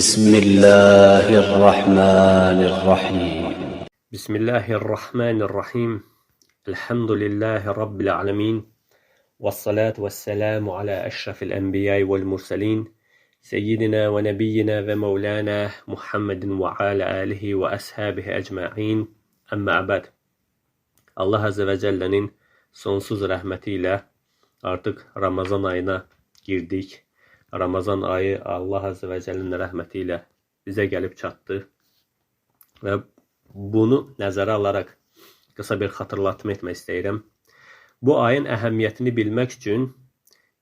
بسم الله الرحمن الرحيم. Bismillahirrahmanirrahim. Elhamdülillahi Rabbil alemin. Vessalatu vesselamu ala eşrefil enbiya vel murselin. Seyyidina ve nebiyyina ve mevlana Muhammedin ve ala alihi ve ashabihi ecma'in. Amma ba'd. Allah Azze ve Celle'nin sonsuz rəhməti ilə artıq Ramazan ayına girdik. Ramazan ayı Allah Azze ve Celle'nin rəhməti ilə bizə gəlib çatdı. Və bunu nəzərə alaraq qısa bir xatırlatma etmək istəyirəm. Bu ayın əhəmiyyətini bilmək üçün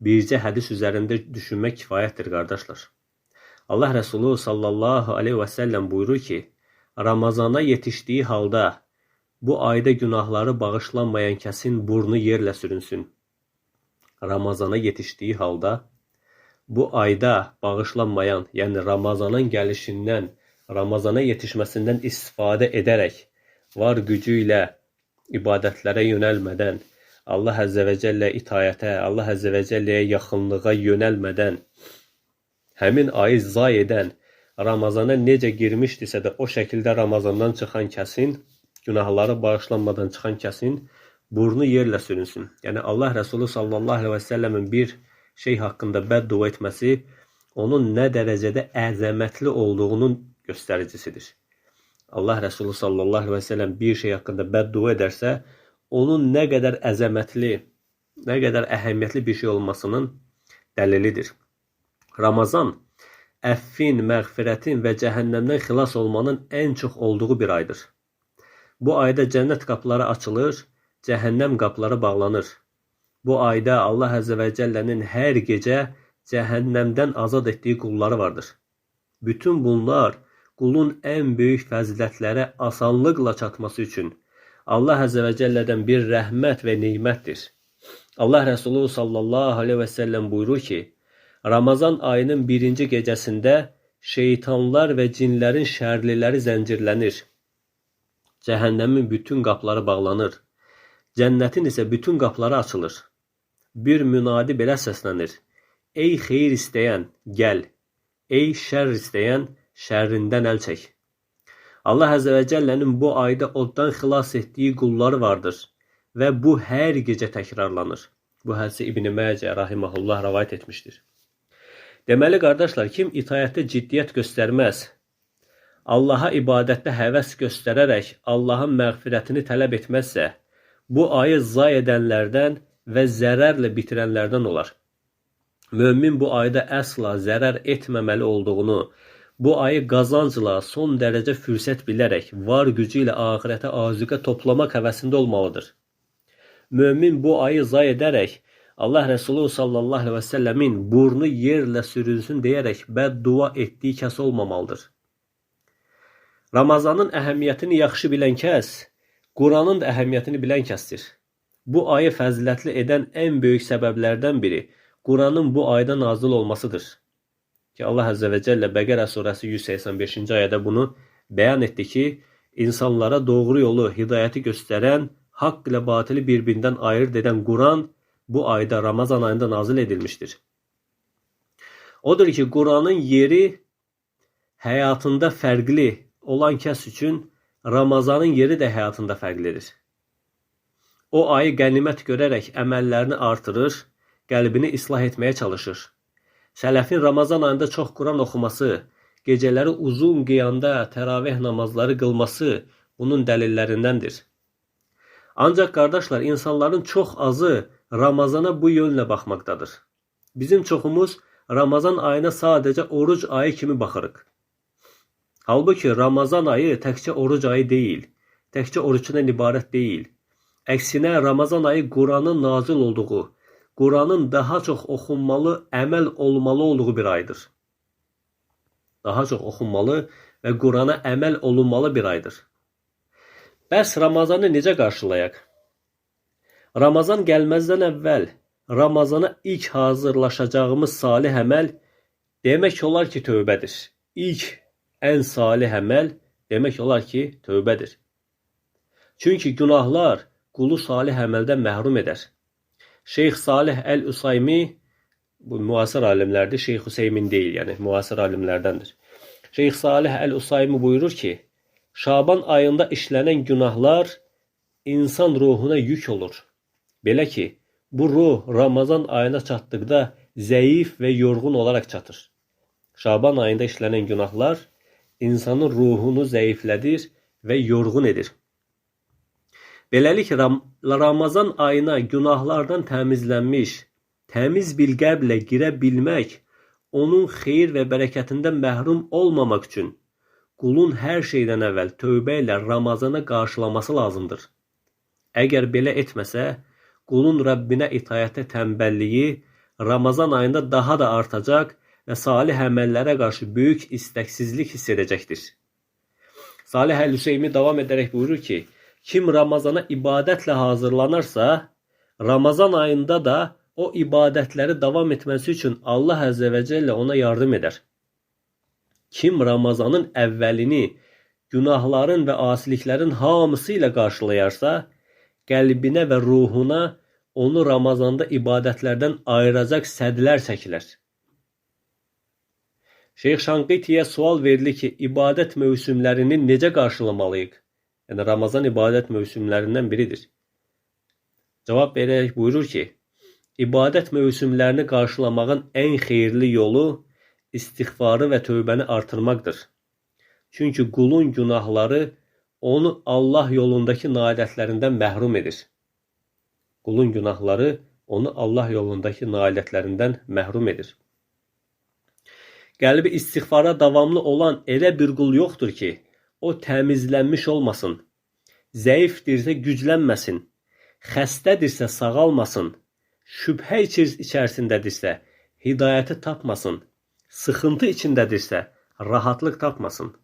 bircə hədis üzərində düşünmək kifayətdir, qardaşlar. Allah Resulü sallallahu aleyhi və səlləm buyurur ki, Ramazana yetişdiyi halda bu ayda günahları bağışlanmayan kəsin burnu yerlə sürünsün. Ramazana yetişdiyi halda bu ayda bağışlanmayan, yəni Ramazanın gəlişindən, Ramazana yetişməsindən istifadə edərək var gücü ilə ibadətlərə yönəlmədən, Allah Əzzə və Cəllə itayətə, Allah Əzzə və Cəlləyə yaxınlığa yönəlmədən, həmin ayı zay edən, Ramazana necə girmişdisə də o şəkildə Ramazandan çıxan kəsin, günahları bağışlanmadan çıxan kəsin burnu yerlə sürünsün. Yəni Allah Resulü sallallahu aleyhi və səlləmin bir şey haqqında bəddua etməsi onun nə dərəcədə əzəmətli olduğunun göstəricisidir. Allah Resulü sallallahu aleyhi və səlləm bir şey haqqında bəddua edərsə, onun nə qədər əzəmətli, nə qədər əhəmiyyətli bir şey olmasının dəlilidir. Ramazan əffin, məğfirətin və cəhənnəmdən xilas olmanın ən çox olduğu bir aydır. Bu ayda cənnət qapıları açılır, cəhənnəm qapıları bağlanır. Bu ayda Allah Əzzə və Cəllənin hər gecə cəhənnəmdən azad etdiyi qulları vardır. Bütün bunlar qulun ən böyük fəzilətlərə asanlıqla çatması üçün Allah Əzzə və Cəllədən bir rəhmət və nemətdir. Allah Resulü sallallahu aleyhi və səlləm buyurur ki, Ramazan ayının birinci gecəsində şeytanlar və cinlərin şərliləri zəncirlənir. Cəhənnəmin bütün qapıları bağlanır. Cənnətin isə bütün qapıları açılır. Bir münadi belə səslənir. Ey xeyir istəyən, gəl. Ey şər istəyən, şərrindən əl çək. Allah Əzzə və Cəllənin bu ayda oddan xilas etdiyi qulları vardır və bu hər gecə təkrarlanır. Bu hədisi İbn-i Məcə rahimehullah rəvayət etmişdir. Deməli qardaşlar, kim itayətdə ciddiyyət göstərməz, Allaha ibadətdə həvəs göstərərək Allahın məğfirətini tələb etməzsə, bu ayı zay edənlərdən və zərərlə bitirənlərdən olar. Mömin bu ayda əsla zərər etməməli olduğunu, bu ayı qazancla son dərəcə fürsət bilərək var gücü ilə axirətə azuqə toplamaq həvəsində olmalıdır. Mömin bu ayı zay edərək Allah Resulü sallallahu aleyhi və səlləmin burnu yerlə sürünsün deyərək bəddua etdiyi kəs olmamalıdır. Ramazanın əhəmiyyətini yaxşı bilən kəs, Quranın da əhəmiyyətini bilən kəsdir. Bu ayı fəzilətli edən ən böyük səbəblərdən biri Quranın bu ayda nazil olmasıdır. Ki Allah Əzzə və Cəllə Bəqərə surəsi 185-ci ayədə bunu bəyan etdi ki, insanlara doğru yolu, hidayəti göstərən, haqq ilə batili bir-birindən ayırt edən Quran bu ayda Ramazan ayında nazil edilmişdir. Odur ki, Quranın yeri həyatında fərqli olan kəs üçün Ramazanın yeri də həyatında fərqlidir. O ayı qənimət görərək əməllərini artırır, qəlbini islah etməyə çalışır. Sələfin Ramazan ayında çox Quran oxuması, gecələri uzun qiyamda təravih namazları qılması bunun dəlillərindəndir. Ancaq qardaşlar, insanların çox azı Ramazana bu yönlə baxmaqdadır. Bizim çoxumuz Ramazan ayına sadəcə oruc ayı kimi baxırıq. Halbuki Ramazan ayı təkcə oruc ayı deyil, təkcə orucdan ibarət deyil. Əksinə Ramazan ayı Quranın nazil olduğu, Quranın daha çox oxunmalı, əməl olmalı olduğu bir aydır. Daha çox oxunmalı və Qurana əməl olunmalı bir aydır. Bəs Ramazanı necə qarşılayaq? Ramazan gəlməzdən əvvəl Ramazana ilk hazırlaşacağımız salih əməl demək olar ki, tövbədir. İlk ən salih əməl demək olar ki, tövbədir. Çünki günahlar qulu salih əməldən məhrum edər. Şeyx Salih Əl-Usaymi bu müasir alimlərdir. Şeyx Hüseymin deyil, yəni müasir alimlərdəndir. Şeyx Salih Əl-Usaymi buyurur ki, Şaban ayında işlənən günahlar insan ruhuna yük olur. Belə ki, bu ruh Ramazan ayına çatdıqda zəif və yorğun olaraq çatır. Şaban ayında işlənən günahlar insanın ruhunu zəiflədir və yorğun edir. Beləliklə, Ramazan ayına günahlardan təmizlənmiş, təmiz bir qəlblə girə bilmək, onun xeyir və bərəkətindən məhrum olmamaq üçün qulun hər şeydən əvvəl tövbə ilə Ramazanı qarşılaması lazımdır. Əgər belə etməsə, qulun Rəbbinə itaətdə tənbəlliyi Ramazan ayında daha da artacaq və salih əməllərə qarşı böyük istəksizlik hiss edəcəkdir. Salih Əl-Hüseymi davam edərək buyurur ki, kim Ramazana ibadətlə hazırlanarsa, Ramazan ayında da o ibadətləri davam etməsi üçün Allah Əzzə və Cəllə ona yardım edər. Kim Ramazanın əvvəlini günahların və asiliklərin hamısı ilə qarşılayarsa, qəlbinə və ruhuna onu Ramazanda ibadətlərdən ayıracaq sədlər çəkilər. Şeyx Şanqitiyə sual verilir ki, ibadət mövsümlərini necə qarşılamalıyıq? Yəni Ramazan ibadət mövsümlərindən biridir. Cavab verərək buyurur ki, ibadət mövsümlərini qarşılamağın ən xeyirli yolu istiğfarı və tövbəni artırmaqdır. Çünki qulun günahları onu Allah yolundakı nailiyyətlərindən məhrum edir. Qulun günahları onu Allah yolundakı nailiyyətlərindən məhrum edir. Qəlbi istiğfara davamlı olan elə bir qul yoxdur ki, o təmizlənmiş olmasın, zəifdirsə güclənməsin, xəstədirsə sağalmasın, şübhə içərisindədirsə hidayəti tapmasın, sıxıntı içindədirsə rahatlıq tapmasın.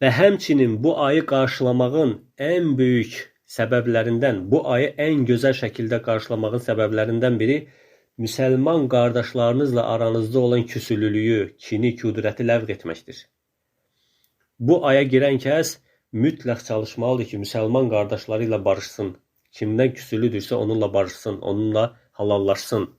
Və həmçinin bu ayı qarşılamağın ən böyük səbəblərindən, bu ayı ən gözəl şəkildə qarşılamağın səbəblərindən biri müsəlman qardaşlarınızla aranızda olan küsülülüyü, kini, kudrəti ləğv etməkdir. Bu aya girən kəs mütləq çalışmalıdır ki, müsəlman qardaşları ilə barışsın. Kimdən küsülüdürsə onunla barışsın, onunla halallaşsın.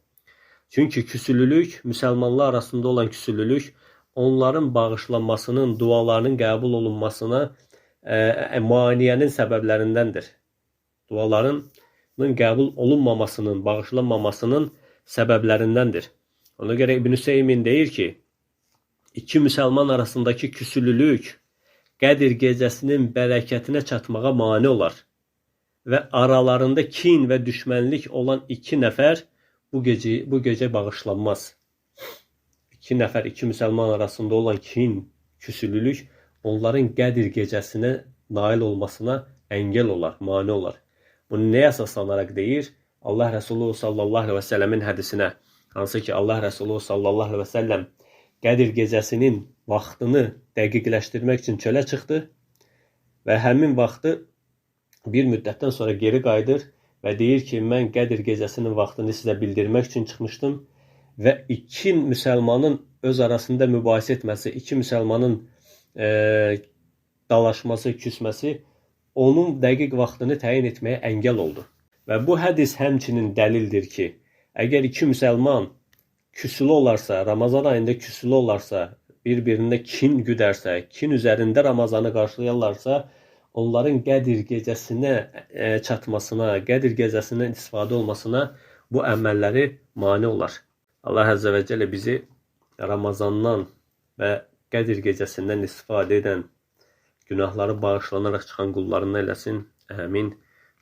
Çünki küsülülük, müsəlmanlar arasında olan küsülülük onların bağışlanmasının, dualarının qəbul olunmasına maneənin səbəblərindəndir. Dualarının qəbul olunmamasının, bağışlanmamasının səbəblərindəndir. Ona görə İbn Hüseymin deyir ki, iki müsəlman arasındakı küsülülük Qədir gecəsinin bərəkətinə çatmağa mane olar və aralarında kin və düşmənlik olan iki nəfər bu gecə bağışlanmaz. İki nəfər, iki müsəlman arasında olan kin, küsülülük onların Qədir gecəsinə nail olmasına əngəl olar, mane olar. Bunu nəyə əsaslanaraq deyir? Allah Rəsulu sallallahu əleyhi və səlləmin hədisinə, hansı ki Allah Rəsulu sallallahu əleyhi və səlləm Qədir gecəsinin vaxtını dəqiqləşdirmək üçün çölə çıxdı və həmin vaxtı bir müddətdən sonra geri qayıdır və deyir ki, mən Qədir gecəsinin vaxtını sizə bildirmək üçün çıxmışdım və iki müsəlmanın öz arasında mübahisə etməsi, iki müsəlmanın dalaşması, küsməsi onun dəqiq vaxtını təyin etməyə əngəl oldu. Və bu hədis həmçinin dəlildir ki, əgər iki müsəlman küsülü olarsa, Ramazan ayında küsülü olarsa, bir-birinə kin güdərsə, kin üzərində Ramazanı qarşılayarlarsa, onların Qədir gecəsinə çatmasına, Qədir gecəsindən istifadə olmasına bu əməlləri mane olar. Allah Əzzə və Cəllə bizi Ramazandan və Qədir gecəsindən istifadə edən, günahları bağışlanaraq çıxan qullarından eləsin. Əmin.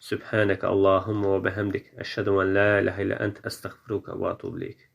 Sübhanəkə Allahumma və bihəmdik. Əşhədu ən la ilahə illə ənt, əstəğfiruka və etûbü ileyk.